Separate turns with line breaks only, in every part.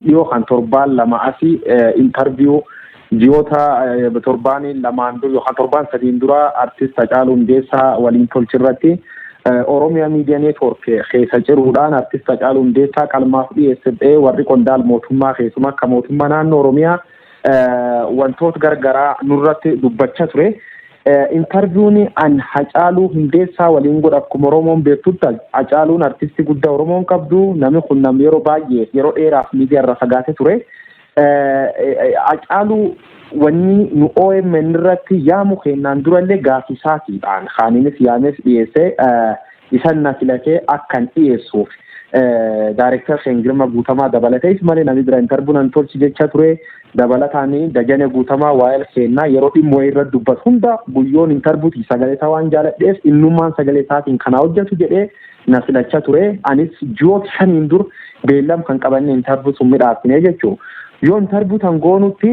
Dhiyoo kan torbaan 2 asii interview ji'oota torbaan lamaan dur yookaan torbaan sadiin dura artist Hacaaluu Hundeessaa waliin tolchirratti Oromiyaa Miidiyaa Neetwoork keessa ciruudhaan artist Hacaaluu Hundeessaa qalmaaf dhiyeesse warri qondaal mootummaa, keessumaa akka mootummaa naannoo Oromiyaa, wantoota gargaraa nurratti dubbachaa ture. Interview'n an Hacaaluu Hundeessaa waliin godha, akkuma Oromoon beektutti Hacaaluun artistii guddaa Oromoon qabdu. Namni kun nam yeroo baay'ee yeroo dheeraaf miidiyaa irra fagaatee ture. Hacaaluu wanni nu OMN irratti yaamu kennaan durallee gaafii isaatiidhaan kaaninis yaames dhiyeessee isan na filatee akkan dhiyeessuuf daareektar Girma Guutamaa dabalatees malee namni bira interview nan tolchi jecha ture. Dabalataan Dajane Guutamaa waa'ee kennaa yeroo dhimma wayii irratti dubbatu hunda guyyoon interviewti sagalee isaa waan jaaladheef innummaan sagalee isaatiin kana hojjetu jedhee na filachaa ture. Anis ji'oota 5n dur beellam kan qabanne interview sun midhaasine jechuudha. Yoo interview tan goonutti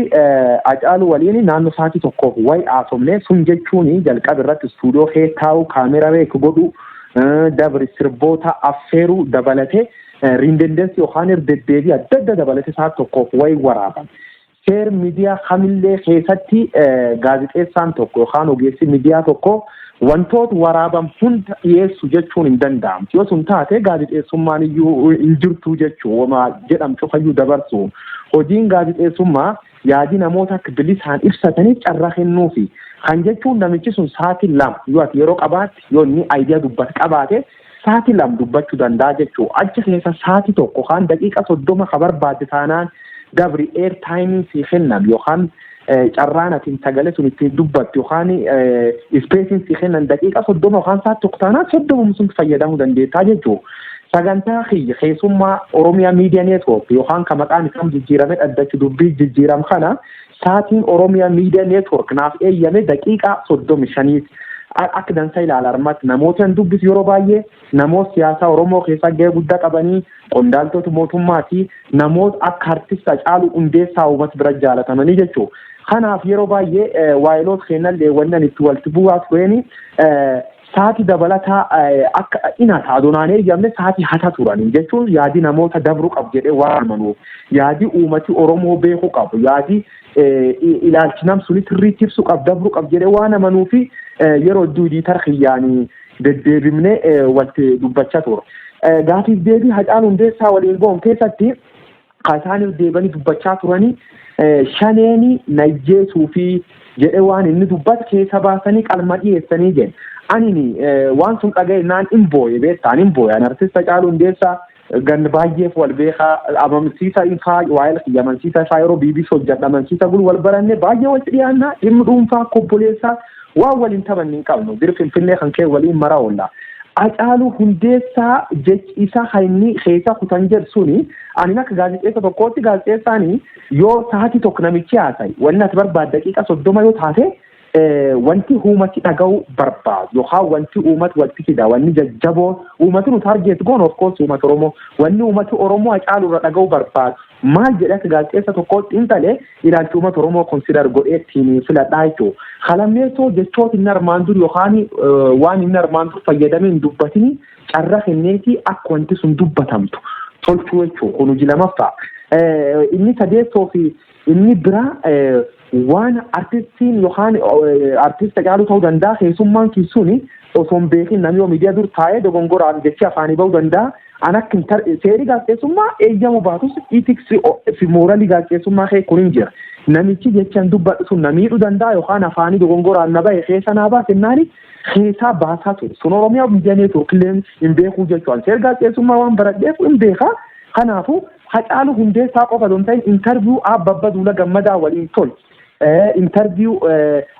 Hacaaluu waliin naannoo sa'aatii tokkoof wayi haasofne. Sun jechuun jalqaba irratti istuudiyoo kee taa'u, kaameraa beeku godhu, dabri sirboota affeeruu dabalatee, redundancy yookaan deddeebii adda adda dabalatee sa'aatii tokkoof wayi waraaban. Seer miidiyaa kamillee keessatti gaazexeessaan tokko yookaan ogeessi miidiyaa tokko wantoota waraaban hunda dhiyeessu jechuun hin danda'amu. Yoo sun taate gaazexeessummaan iyyuu hin jirtu jechuu, wama jedhamtu fayyuu dabarsu. Hojiin gaazexeessummaa yaadii namoota akka bilisaan ibsataniif carraa kennuufi. Kan jechuun namichi sun sa'aatii 2 yoo ati yeroo qabaatte, yoo inni idea dubbate qabaate, sa'aatii 2 dubbachuu danda'a jechuudha. Achi keessa sa'aatii 1 yookaan daqiiqa 30 ka barbaadde taanaan dabri air time sii kennan yookaan carraan ati sagalee sun ittiin dubbattu yookaan spaceiin sii kennan daqiiqa 30 yookaan sa'aatii 1 taanaan 30 sun fayyadamuu dandeettaa jechuudha. Sagantaa kiyya keessummaa Oromiyaa Miidiyaa Neetwoork yookaan kan maqaan isaa jijjiirame dhaddacha dubbii jijjiiram kana, sa'aatiin Oromiyaa Miidiyaa Neetwoork naaf eeyyame daqiiqaa 35ti. Akka dansa ilaala armatti namoota hin dubbisu. Yeroo baay'ee namoota siyaasaa Oromoo keessaa gahee guddaa qabanii, qondaaltota mootummaati, namoota akka artist Hacaaluu Hundeessaa uummata bira jaalatamanii jechuudha. Kanaaf yeroo baay'ee waayiloota kennallee wannan itti walitti bu'aa tureeni sa'aatii dabalataa akka inata adoonaan eeyyamne sa'aatii hata turanii jechuun yaadii namoota dabruu qabu jedhee waan amanuuf, yaadii uummati Oromoo beekuu qabu, yaadii ilaalchi nam suni sirriitti ibsuu qabu dabruu qabu jedhee waan amanuufi yeroo hedduu editor kiyyaanii deddeebimnee walitti dubbachaa ture. Gaafiif deebii Hacaaluu Hundeessaa waliin goon keessatti kan isaaniif deebanii dubbachaa turanii shaneeni najjeesuu fi jedhe waan inni dubbatu keessa baasanii qalma dhiyeessanii jedhe. Ani waan sun dhaga'e naan hin booye, beektaa, hin booye. Ani artist Hacaaluu Hundeessaa gan baay'eef wal beekaa, amansiisa ifaa waa'ee kiyya amansiisa ifaa yeroo BBC hojjedha amansiisa gulu wal baranne, baay'ee walitti dhiyaannaa, dhimmi dhuunfaa kobboleessaa waan waliin taphanne hin qabnu, bir Finfinnee kan kee waliin mara oolla. Hacaaluu Hundeessaa jechi isaa kan inni keessa kutan jedhu suni, ani akka gaazexeessa tokkootti, gaazexeessaani yoo sa'aatii 1 namichi haasa'i, wanni ati barbaadde daqiiqa 30 yoo taate, wanti uummati dhaga'uu barbaadu yookaan wanti uummati walitti fida, wanni jajjaboo uummati nu target goon, of course uummata Oromoo, wanni uummati Oromoo Hacaaluu irra dhaga'uu barbaadu maal jedhee akka gaazexeessa tokkootti xiinxalee ilaalchi uummata Oromoo consider godhee ittiin filadhaa jechuudha. Kalammeessoo jechoota inni armaan dur yookaan waan inni armaan dur fayyadamee hin dubbatini carra kenneeti akka wanti sun dubbatamtu tolchuu jechuudha. Kun hojii lamaffaa. Inni sadeessoo fi inni biraa waan artistiin yookaan artist Hacaaluu ta'uu danda'a, keessummaan keessuun osoo hin beekin namni yoo miidiyaa dur taa'ee dogongoraan jechi afaanii ba'uu danda'a. An akka seerii gaazexeessummaa eeyyamu baatus ethics fi moralii gaazexeessummaa kee kun hin jira. Namichi jechaan dubbadhu sun na miidhuu danda'a yookaan afaanii dogongoraan na bahe keessa naa baase naani keessaa baasaa ture. Sun Oromiyaa Miidiyaa Neetwoork illee hin beekuu jechuudha. Seera gaazexeessummaa waan baradheef hin beekaa. Kanaafuu Hacaaluu Hundeessaa qofa osoo hin ta'in interview Abba Abba Duula Gammadaa waliin tolche. Interview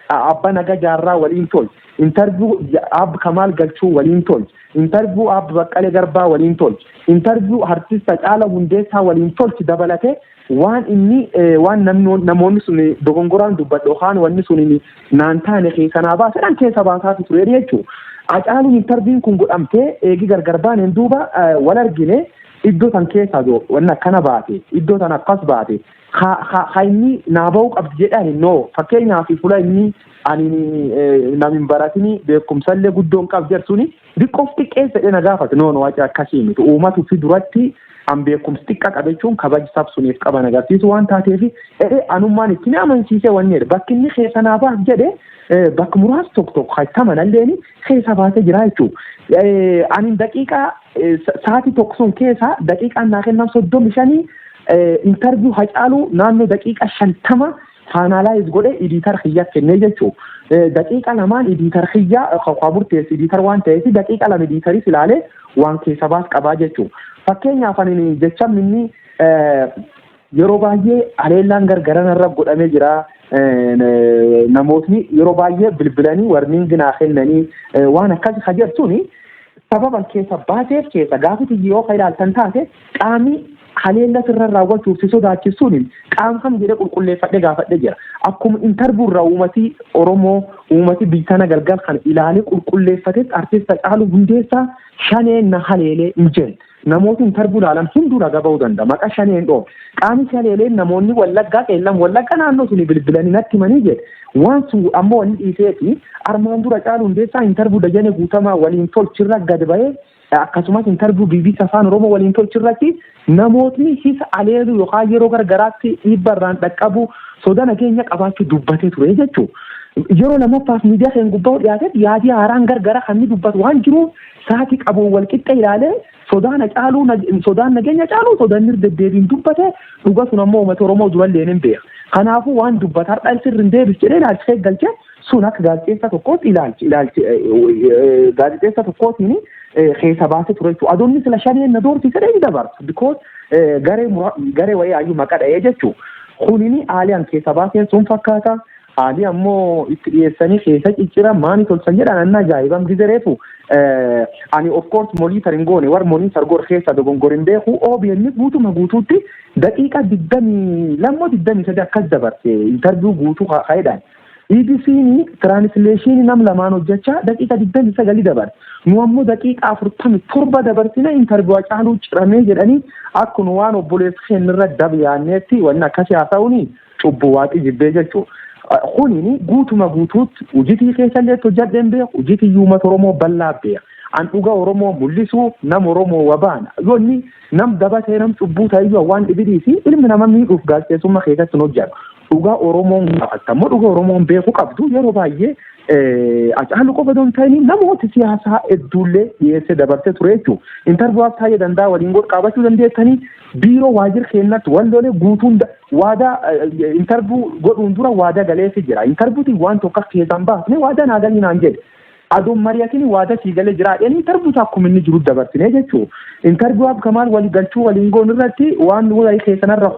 Abba Naga Jaarraa waliin tolche. Interview Abba Kamaal Galchuu waliin tolche. Interview Abba Baqqalee Garbaa waliin tolche. Interview artist Hacaaluu Hundeessaa waliin tolche dabalatee waan inni waan namoonni sun dogongoraan dubbadhu yookaan wanni sun naan taane keessa naa baasedhaan keessa baasaa ture jechuudha. Hacaaluun interview'n kun godhamtee eegi gargar baaneen duuba wal argine, iddoo san keessa wanni akkana baate, iddoo san akkas baate, ha inni naa ba'uu qabdi jedhan. No, fakkeenyaaf fuula inni ani nam hin baratini, beekumsallee guddoo hin qabu jedhu suni xiqqoof xiqqeessa jedhee na gaafate. No, no, waca akkasii miti, uummatu fi duratti An beekumsi xiqqaa qabachuun kabaja sabsuniif qaban agarsiisu waan taateef anummaan itti amansiisee wanni jedhe bakki inni keessa naa baas jedhe bakka muraasa tokko tokko hattaman illeen keessa baasee jira jechuudha. Ani daqiiqaa sa'aatii tokko sun keessa daqiiqaan naa kennan 35 interview Hacaaluu naannoo daqiiqa 50 finalize godhe editor kiyyaa kennee jechuudha. Daqiiqa lamaan editor kiyyaa kan murteessu editor waan ta'eef daqiiqa 2 editoris ilaalee waan keessa baas qabaa jechuudha. Fakkeenyaaf ani jecha inni yeroo baay'ee haleellaan gargaran irra godhamee jira. Namootni yeroo baay'ee bilbilanii warning naa kennanii waan akkas hajartuuni sababan keessa baaseef keessa gaafiti yoo ka ilaaltan taate qaamni haleella sirra raawwachuuf si sodaachisuun qaama kam jedhee qulqulleeffadhee gaafadhee jira. Akkuma interview irraa uummati Oromoo, uummati biyya galgal kan ilaalee qulqulleeffatetti artist Hacaaluu Hundeessaa shaneen na haleelee hin jenne. Namooti interview ilaalan hunduu raga ba'uu danda'a. Maqaa shaneen dhoobe. Qaamni haleelee namoonni Wallaggaa, Qeellam Wallaggaa naannoo suni bilbilanii natti himanii jedhe. Waan sun ammoo wanni dhiiseefi armaan dura Hacaaluu Hundeessaa interview Dajanee Guutamaa waliin tolchirra gad ba'ee, akkasumas interview BBC Afaan Oromoo waliin tolchirratti namootni hisa aleelu yookaan yeroo gargaraatti dhiibba irraan dhaqqabu soda nageenya qabaachuu dubbatee ture jechuudha. Yeroo lamaffaaf miidiyaa keenya gubbaa dhiyaatetti yaadii haaraan gargara kan inni dubbatu waan jiruuf sa'aatii qabuun wal qixxe ilaalee sodaan caaluu, sodaan nageenya caaluu, sodaan deddeebiin dubbate dhuga sun ammoo uummata Oromoo durallee hin beeka. Kanaafuu waan dubbata har'a sirri hin deebis jedhee ilaalchisee galchee sun akka gaazexeessa tokkootti ilaalchi gaazexeessa tokkootiin keessa baasee ture jechuudha. Adoonni sila shaneen na doorsise hin dabarsu because garee wayii hayyuu maqaa dha'ee jechuudha. Kunini haaliyaan keessa baaseen sun fakkaata. Haalii ammoo itti dhiyeessanii keessa ciccira maani tolchan jedhan anna ajaa'ibam gizereefu. Ani of course monitor hin goone, war monitor godhe keessa dogongor hin beeku. OBN guutuma guutuutti daqiiqa 22, 23 akkas dabarse interview guutuu ka'eedhaan. EBC'n translation nam lamaan hojjechaa daqiiqa 29 dabarse. Nu ammoo daqiiqa 47 dabarsine interview Hacaaluu ciramee jedhanii akkuma waan obboleessa keenyarra dabyaanneetti wanni akkasii haasa'uuni cubbuu waaqi jibbee jechuudha. Kunini guutuma guutuutti hojiitii keessallee hojjadheen beeku, hojiitii uummata Oromoo bal'aa beeka. An dhuga Oromoo mul'isuu nam Oromoo wabaan yoonni nam dabatee nam cubbuu ta'eyyuu waan dhibidii fi ilmi nama miidhuuf gaazexeessummaa keessatti hin hojjedhu. Dhugaa Oromoon gaafatta immoo dhuga Oromoon beekuu qabdu yeroo baay'ee Hacaaluu qofa osoo hin ta'in namoota siyaasaa hedduullee dhiyeessee dabarsee ture jechuudha. Interview taa'ee danda'a waliin godhu qabaachuu dandeessanii biiroo waajjira keenyatti wallolee guutuun waadaa interview godhuun dura waadaa galeefii jira. Interviewtiin waan tokko akka keessaan baafne waadaa naa galii naan jedhe. Adoon mari'atiin waadaa sii galee jira jedhanii interview akkuma inni jiru dabarsine jechuudha. Interview Abkamaal walii galchuu waliin goon irratti waan walii keessanarra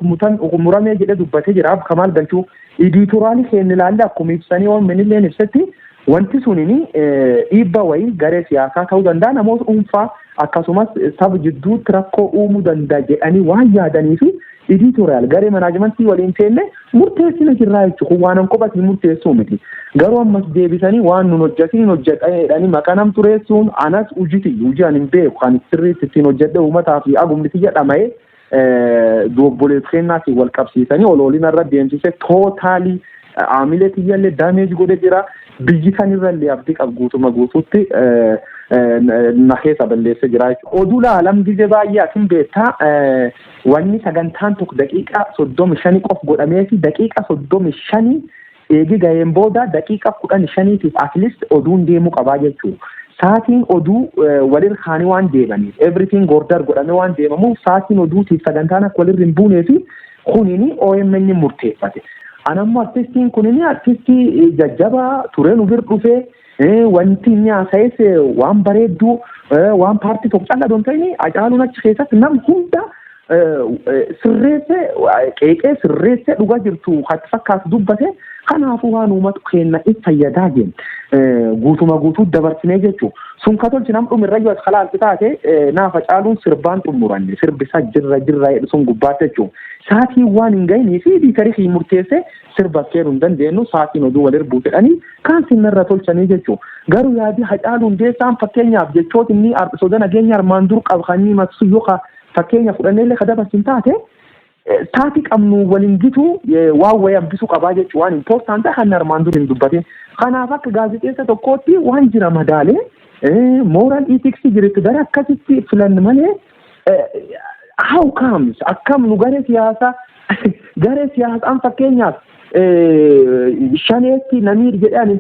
muramee jedhee dubbatee jira Abkamaal galchuu. Editorial keenya ilaalle akkuma ibsanii waan minilleen ibsetti wanti sunini dhiibba wayii garee siyaasaa ta'uu danda'a, namoota dhuunfaa akkasumas saba jidduutti rakkoo uumuu danda'a jedhanii waan yaadanii fi editorial garee management waliin teenne murteessina jirraa jechuudha. Kun waan kophatiin murteessuu miti. Garuu ammas deebisanii waan nun hojjetin hojjedha jedhanii maqaa nam tureessuun anas hojiti hojii ani hin beeku kan sirriitti ittiin hojjedhe uummataa fi agumni tiyya dhama'ee obboleessa kennaatiin wal qabsiisanii oloolina irra deemsise totally aamilee tiyyallee damage godhe jira. Biyyi sanirrallee abdii qabu guutuma guutuutti na keessa balleessee jira jechuudha. Oduu laalam gizee baay'ee atin beektaa wanni sagantaan tokko daqiiqaa 35 qof godhamee fi daqiiqa 35 eegi ga'een booda daqiiqa 15tiif at least oduun deemuu qabaa jechuudha. Saatiin oduu walirra kaanii waan deemaniif, everything order godhamee waan deemamuuf, saatiin oduutiif sagantaan akka walirra hin buunee fi kunini OMN murteeffate. Anammoo artistiin kunini artistii jajjabaa turee nu bir dhufee wanti inni haasa'es waan bareedduu waan paartii tokko callaa don ta'ini Hacaaluun achi keessatti nam hunda sirreessee qeeqee sirreessee dhugaa jirtu hatti fakkaatu dubbate. Kanaafuu waan uummatu keenya if fayyadaa jenna guutuma guutuu dabarsinee jechuudha. Sun ka tolchi nam dhumirra as kalaalti taate naaf Hacaaluun sirbaan xumuranne sirbisaa jirra jirra jedhu sun gubbaatti jechuudha. Saatiin waan hin gahinii fi editorii murteessee sirba kennuu hin dandeenyu, saatiin oduu walir buusedhanii kaan sinnarra tolchanii jechuudha. Garuu yaadii Hacaaluu Hundeessaan fakkeenyaaf jechoota inni soda nageenya armaan dur qabu kan inni maqsu yookaan fakkeenya fudhannee illee ka dabarsin taate saatii qabnu waliin gitu waan wayii hambisuu qabaa jechuudha, waan important kan armaan dur hin dubbatin. Kanaaf akka gaazexeessa tokkootti waan jira madaalee moral ethics jirutti gara akkasitti filan malee How comes? Akkam nu garee siyaasaan fakkeenyaaf shaneetti namni jedhan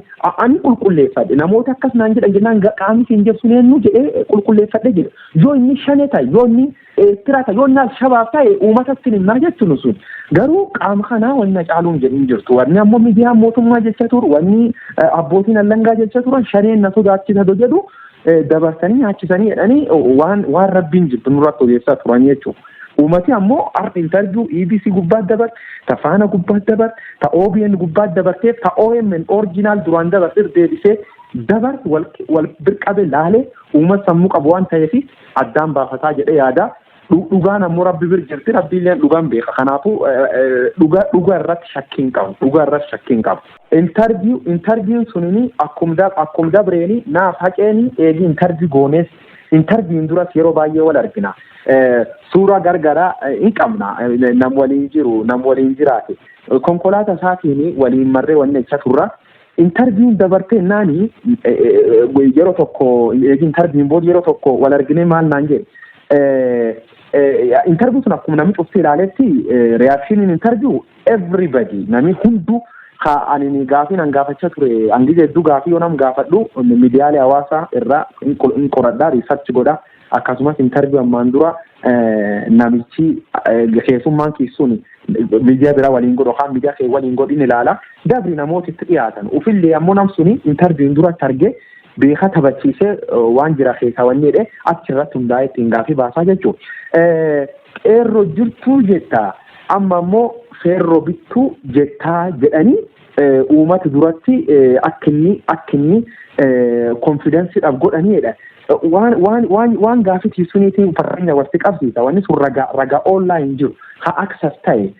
ani qulqulleeffadhe, namoota akkas naan jedhan jennaan, qaamni siin jedhu eenyu jedhee qulqulleeffadhe jedha. Yoo inni shanee ta'e, yoo inni Eertiraa ta'e, yoo inni Alshabaab ta'e, uummatatti himnaa jechuun sun. Garuu qaama kanaa wanni caaluun jedhin jirtu. Wanni ammoo miidiyaan mootummaa jecha turu, wanni abbootiin allangaa jecha turan, shaneen na sodaachisa jedhu dabarsanii nyaachisanii jedhanii waan rabbiin jirtu nurratti odeessaa turan jechuudha. Uummati ammoo har'a interview EBC gubbaatti dabar, ta Faana gubbaatti dabar, ta OBN gubbaatti dabarteef, ta OMN original duraan dabarteef deebisee dabar wal birqabe laalee, uummata sammuu qabu waan ta'eef addaan baafataa jedhee yaada. Dhugaan ammoo rabbi bir jirti, rabbiillee dhugaan beeka. Kanaafuu dhugaa irratti shakkii hin qabu. Dhugaa irratti shakkii hin qabu. Interviewn sunini akkum dabreeni naaf haqeeni eegi interview goonees, interviewn duras yeroo baay'ee wal argina. Suuraa gargaraa hin qabna, nam waliin jiru, nam waliin jiraate. Konkolaataa isaatiin waliin marree wanni jecha turra. Interviewn dabartee naani yeroo tokko, eegi interviewn booda yeroo tokko wal arginee maal naan jedhe. Interview sun akkuma namni cuftee ilaaletti, reactioniin interview everybody, namni hunduu ka ani gaafii nan gaafachaa ture. Hangi hedduu gaafii yoo nam gaafadhu miidiyaalee hawaasaa irraa hin qoradhaa, research godha. Akkasumas interview ammaan dura namichi keessummaan keessuun miidiyaa biraa waliin godhu yookaan miidiyaa kee waliin godhin ilaala. Dabri namoota itti dhiyaatan ufillee ammoo nam suni interviewn duratti argee beeka taphachiisee waan jira keessaa wanni jedhee achirratti hundaa'ee ittiin gaafii baasaa jechuudha. Qeerroo jirtuu jetta, amma ammoo feerroo bittuu jettaa jedhanii uummata duratti akka inni confidenceiidhaaf godhaniidha. Waan gaafii suniitiin fakkeenya walitti qabsiisa. Wanni sun ragaa online jiru haa access ta'e.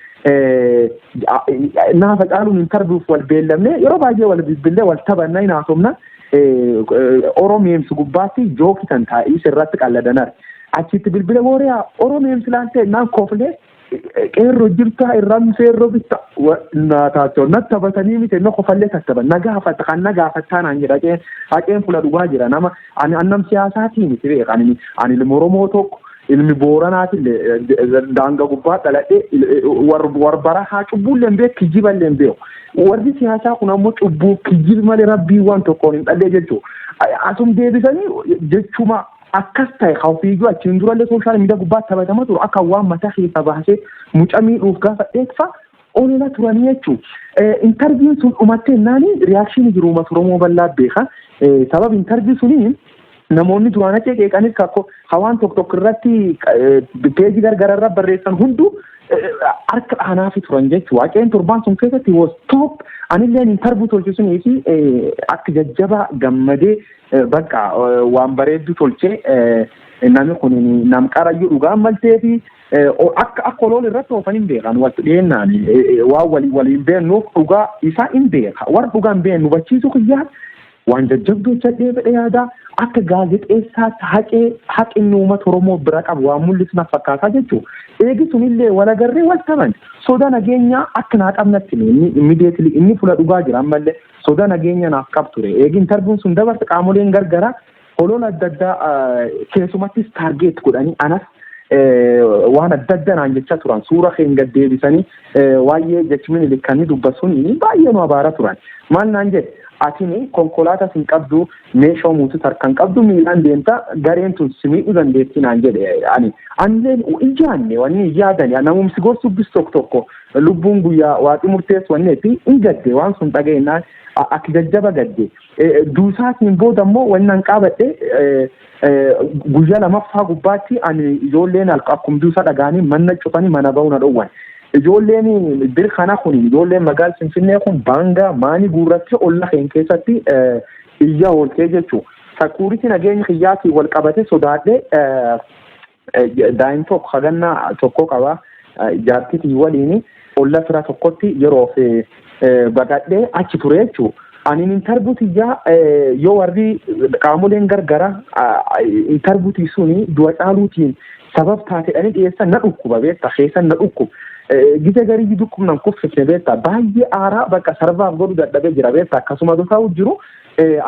Naafa caaluun interviewf wal beellamne, yeroo baay'ee wal bilbillee wal taphannaa hin haasofna. Oromeemsi gubbaatti joke tan taa'ii irratti qalladanar. Achitti bilbila booriyaa Oromeemsi laaltee naan koflee, qeerroo jirtaa irraan feerroo bitta naataachoo na taphatanii miti, na kofallee tattaban na gaafata kan na gaafattaa naan jedha. Haqeen haqeen fuula dhugaa jira. Nama ani annam siyaasaatii miti beeka. Ani ilma Oromoo tokko, ilmi Booranaatillee, daanga gubbaa dhaladhee war barahaa, cubbuullee hin beeku, kijiballee hin beeku. Warri siyaasaa kun ammoo cubbuu kijibi malee rabbii waan tokkoon hin dhallee jechuudha. Asum deebisanii jechuma akkas ta'e ofiiyyuu achiin durallee social media gubbaatti taphatama turu, akka waan mataa keessa baasee mucaa miidhuuf gaafa dheekfa olola turanii jechuudha. Interviewn sun dhumattee naani reaction jiru uummata Oromoo bal'aa beeka. Sababa interview sunii namoonni duraan achi qeeqanis kakko hawaan tokko tokko irratti peejii gargaraa irra barreessan hunduu harka dhaanaafi turan jechuudha. Waaqeen torbaan sun keessatti was top. Anilleen interview tolche sunii fi akka jajjabaa gammadee, bakka waan bareeddu tolchee, namni kun nam qarayyuu dhugaan maltee fi akka olool irratti oofan hin beekan. Walitti dhiyeennaan waan walii waliin beennuuf dhugaa isaa hin beeka. Warra dhugaa hin beeknu hubachiisuu kiyyaa waan jajjabduu hojjedhee fedhe yaada. Akka gaazexeessaatti haqee haqinni uummata Oromoo bira qabu waan mul'isu na fakkaataa jechuudha. Eegi sunillee wal agarree wal taban soda nageenyaa akka naa qabnatti inni immediately inni fuula dhugaa jira, ammallee soda nageenya naaf qab ture. Eegi interviewn sun dabarte qaamoleen gargaraa holola adda addaa keessumattis target godhanii anas waan adda adda naan jecha turan. Suura keenya gad deebisanii waa'ee jechi Minilik dubbasuun baay'ee nu abaara turan. Maal naan jedhe? Atini konkolaataa sin qabdu, meeshaa muutu harkaan qabdu, miilaan deemta, gareen tun si miidhuu dandeessi naan jedhe. Ani anilleen ijaanne wanni yaadani namumsi gorsubbis tokko tokko lubbuun guyyaa waaqi murteessu wanni itti hin gadde. Waan sun dhageenyaan akka jajjaba gadde. Duusaatiin booda immoo wanni an qaabadhe, guyyaa lamaffaa gubbaatti ani ijoolleen akkuma duusaa dhagaanii mana cufanii mana ba'uu na dhowwan. Ijoolleen bir kana kun, ijoolleen magaala Finfinnee kun baangaa maanii guurrattee olla keenya keessatti iyya ooltee jechuudha. Security nageenya kiyyaatiin wal qabate sodaadhee, daa'im tokko hagannaa tokko qaba, jaartitii waliin olla fira tokkotti yeroof baqadhee achi ture jechuudha. Ani interview tiyyaa yoo warri qaamoleen gargara interview suni du'a caaluutiin sabab taateedhanii dhiyeessan na dhukkuba beekta, keessan na dhukkuba. Gisa garii dhukkubnaan kuffisne beektaa, baay'ee aaraa bakka sarbaaf godhu dadhabee jira beektaa. Akkasumas ta'u jiru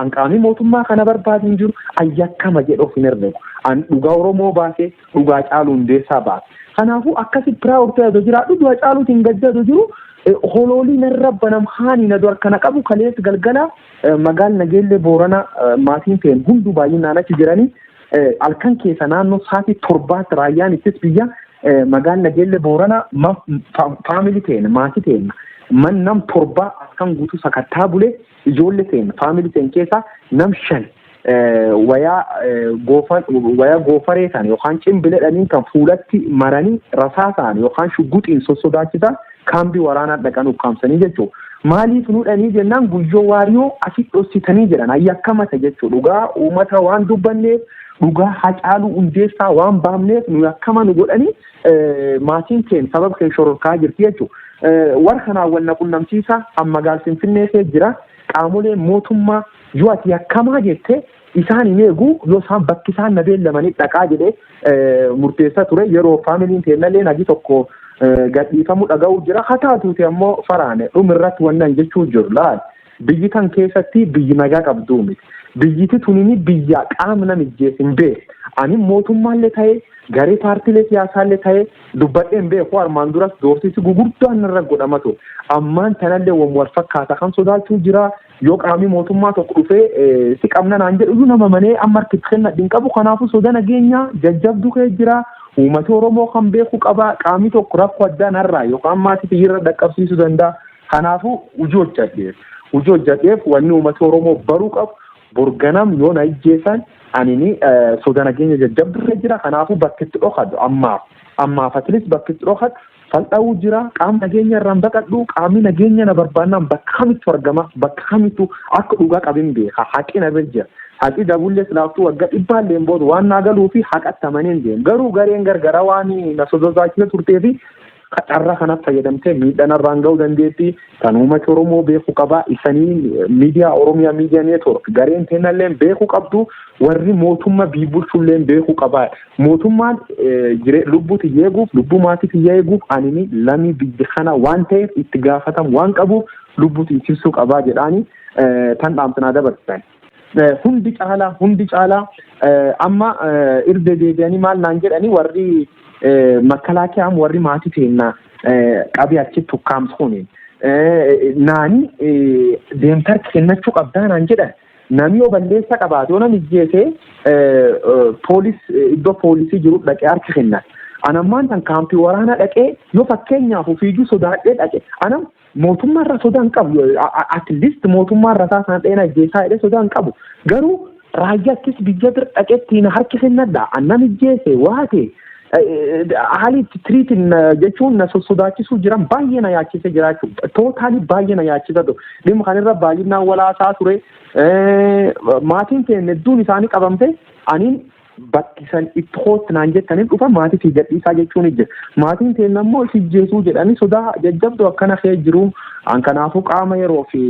an qaamii mootummaa kana barbaadu hin jiru, ayyakkama jedhu of hin herregu. An dhugaa Oromoo baasee, dhugaa Caaluu Hundeessaa baase. Kanaafuu akkasi proud ta'ee jiraadhu, du'a Caaluutiin gaddatu jiru, holoolii narra banam haanii na dura kana qabu. Kalees galgala magaal Nageellee Boorana maatiin ta'en hunduu baay'inaan achi jiranii, halkan keessa naannoo sa'aatii 7tti raayyaan ittis biyya magaal Nageellee Boorana family ta'en, maatii ta'en, man nam 7 halkan guutuu sakattaa bulee. Ijoollee ta'en, family ta'en keessaa nam 5 wayaa goofan, wayaa goofaree ta'an yookaan cimbiledhanii kan fuulatti maranii, rasaasaan yookaan shugguxiin sossodaachisaa kaambii waraanaa dhaqan ukkaamsanii jechuudha. Maaliif nuudhanii jennaan, Guyyoo Waariyoo asii dhossitanii jedhan, ayyaakkamata jechuudha. Dhugaa uummata waan dubbanneef, dhugaa Hacaaluu Hundeessaa waan baafneef nu akkama nu godhanii, maatiin keenya sababa keenya shororkaa jirti jechuudha. Warra kanaan wal na qunnamsiisa, amma magaal Finfinnee kee jira. Qaamoleen mootummaa yoo ati yakkamaa jettee isaan hin eegu, yoo isaan bakki isaan na beellamanii dhaqaa jedhee murteessaa ture. Yeroo familyn teennallee nagi tokko gadhiifamuu dhaga'uu jira. Haa taatuuti ammoo faraane dhumirratti wannan jechuu jiru, laal, biyyi tan keessatti biyyi nagaa qabduu miti. Biyyiti tunini biyya qaama namijjees hin beeku. Ani mootummaallee ta'ee, garee paartiilee siyaasaallee ta'ee dubbadhee hin beeku. Armaan duras doorsisi gugurdaan irra godhama ture. Ammaan tanallee wal fakkaata kan sodaachuu jira. Yoo qaamni mootummaa tokko dhufee si qabna naan jedhu nama manee amma harkitti kennadhu hin qabu. Kanaafuu soda nageenyaa jajjabduu kee jira. Uummati Oromoo kan beeku qaba. Qaamni tokko rakkoo addaa narraa yookaan maatii irra dhaqqabsiisuu danda'a. Kanaafuu hojii hojjedheef. Hojii hojjedheef wanni uummati Oromoo baruu qabu, borganam yoo na ijjeessan anini soda nageenya jajjabduu irra jira. Kanaafuu bakki itti dhokadhu ammaaf. Ammaaf atilis bakki itti dhokadhu fal'aa'uu jira. Qaama nageenya irraan baqadhu, qaamni nageenya na barbaannaan bakka kamittu argama, bakka kamittu akka dhugaa qabin beeka. Haqi na bira jira. Haqi dabullee silaaftuu waggaa dhibbaallee booda waan naa galuu fi haqatti amaneen deemu. Garuu gareen gargaraa waan na sosodaachisa turtee fi carraa kanaaf fayyadamtee miidhaan irraan ga'uu dandeetti. Kan uummata Oromoo beekuu qaba. Isanii miidiyaa Oromiyaa Miidiyaa Network gareen teennallee beekuu qabdu. Warri mootummaa bulchullee beekuu qaba. Mootummaan lubbuu tiyya eeguuf, lubbuu maatii tiyya eeguuf, anini lamii biyya kana waan ta'eef itti gaafatamu waan qabuuf lubbuu tiksisuu qabaa jedhaanii tan dhaamsanaa dabarsan. Hundi caalaa amma irra deebi'anii maal naan jedhanii, warri makkalaakiyaan, warri maatii teennaa qabee achitti ukkaamsuuni. Naani deemtar kennachuu qabdaa naan jedhan. Namni yoo balleessa qabaate, yoo namni ijjeese, poolis iddoo poolisii jiru dhaqee harka kennan. Anammaan tan kaampii waraanaa dhaqee yoo fakkeenyaaf ofiiyyuu sodaadhee dhaqe, anam mootummaarra sodaa hin qabu. At least mootummaarra isaa sana dheena ijjeessaa jedhee sodaa hin qabu. Garuu raayyaa ittis biyya bira dhaqeettiin harki kennadha. Annam ijjeese waate haalli itti tiriitiin jechuun na sodaachisuu jiran baay'ee na yaachise jiraachuu, totally baay'ee na yaachisa ture. Dhimma kanarra baay'inaan walaasaa ture. Maatiin keenya hedduun isaanii qabamte, aniin bakki san itti hootti naan jettanii dhufa maatii fi gadhiisaa jechuun jira. Maatiin keenya immoo si ijjeesuu jedhanii sodaa jajjabduu akkana kee jiru. An kanaafuu qaama yeroo fi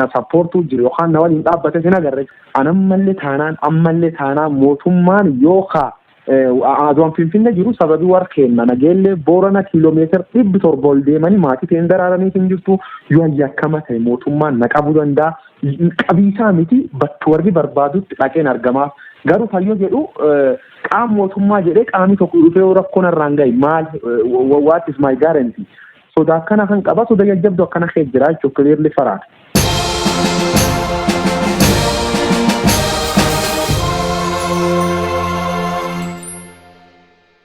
na supportuu jiru yookaan na waliin dhaabbate sin agarre. An ammallee taanaan mootummaan yookaan aduun Finfinnee jiru sababii warra kenna Nageellee Boorana kiiloomeetira 700 ol deemanii maatii ta'een daraaranii hin jirtu, yoo yakkama ta'e mootummaan na qabuu danda'a. Qabiisaa miti, bakki warri barbaadutti dhaqeen argamaaf. Garuu fayyoo jedhu qaama mootummaa jedhee qaamni tokko dhufee rakkoo narraan gahe maal, what is my guarantee? Soda akkana kan qaba, soda jajjabdu akkana kee jira jechuudha, clearly faraata.